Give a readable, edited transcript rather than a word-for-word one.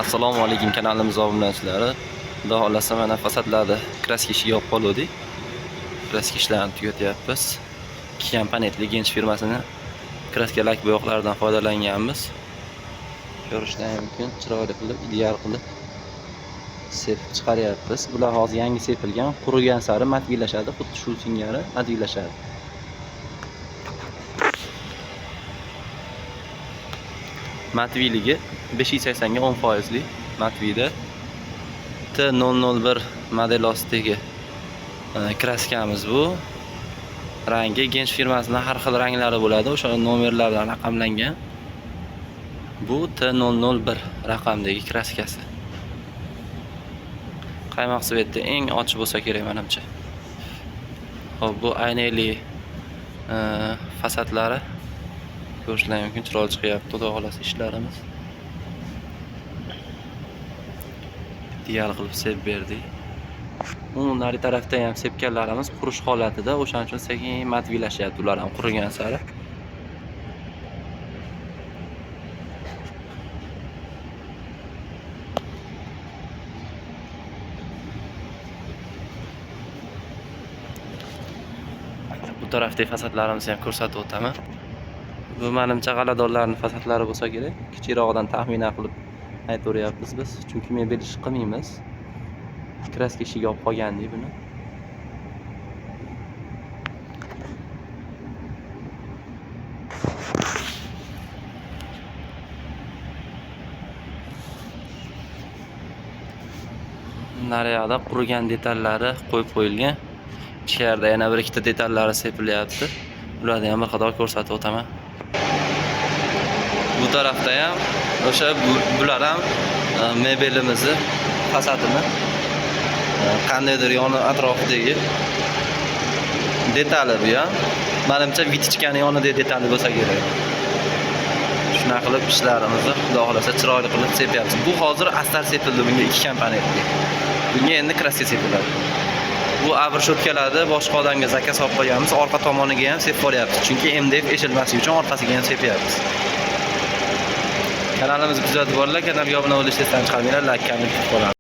Assalomu alaykum kanalimiz obunachilari. Xudo xohlasa mana fasadlarda kraska ishiga olib qoluvdik. Kraska ishlarini tugatyapmiz. Ikki komponentli Gench firmasini kraska lak bo'yoqlaridan foydalanganmiz. Ko'rishlar mumkin, chiroyli qilib, ideal qilib sepib chiqaryapmiz. Bular hozir yangi sepilgan, qurigan sari matvilashadi, xuddi shu singari matvilashadi. Matviligi 580 ga 10 foizli Matvida T001 model ostidagi kraskamiz bu. Rangi Gench firmasining har xil ranglari bo'ladi, o'sha nomerlar bilan raqamlangan. Bu T001 raqamdagi kraskasi. Qaymoq svetda eng ochiq bo'lsa kerak menimcha. Xo'p, bu aynali fasadlari ko'rishlar mumkin, chiroyli chiqyapti, xudo xohlasa ishlarimiz. Ideal qilib sepib berdik. Uni nari tarafda ham sepganlarimiz qurish holatida, o'shaning uchun sekin matvilashyapti ular ham qurigan sari. Bu tarafdagi fasadlarimizni ham ko'rsatib o'taman. Bu menimcha g'aladonlarning fasadlari bo'lsa kerak. Kichikrog'idan taxminan qilib aytaveryapmiz biz, chunki mebel ish qilmaymiz. Kraska ishiga olib qolgandik buni. Nariyoqda qurigan detallari qo'yib qo'yilgan. Ichkarida yana bir ikkita detallari sepilyapti. Ularni ham bir qator ko'rsatib o'taman. Bu tarafda ham o'sha bular ham mebelimizni fasadini qandaydir yoni atrofidagi detali bu ham. Menimcha vitichkani yonidagi detali bo'lsa kerak. Shunaqa qilib ishlarimizni xudo xohlasa chiroyli qilib sepyapmiz. Bu hozir astar sepildi bunga 2 komponentli. Bunga endi kraska sepiladi. Bu abrshotkalarni boshqa odamga zakaz olib qo'yganmiz, orqa tomoniga ham sepib boryapmiz. Chunki MDF eshilmasligi uchun orqasiga ham sepyapmiz. Kanalimizni kuzatib boringlar, kanalga obuna bo'lishni esdan chiqarmanglar, like, komment qilib qo'yamiz.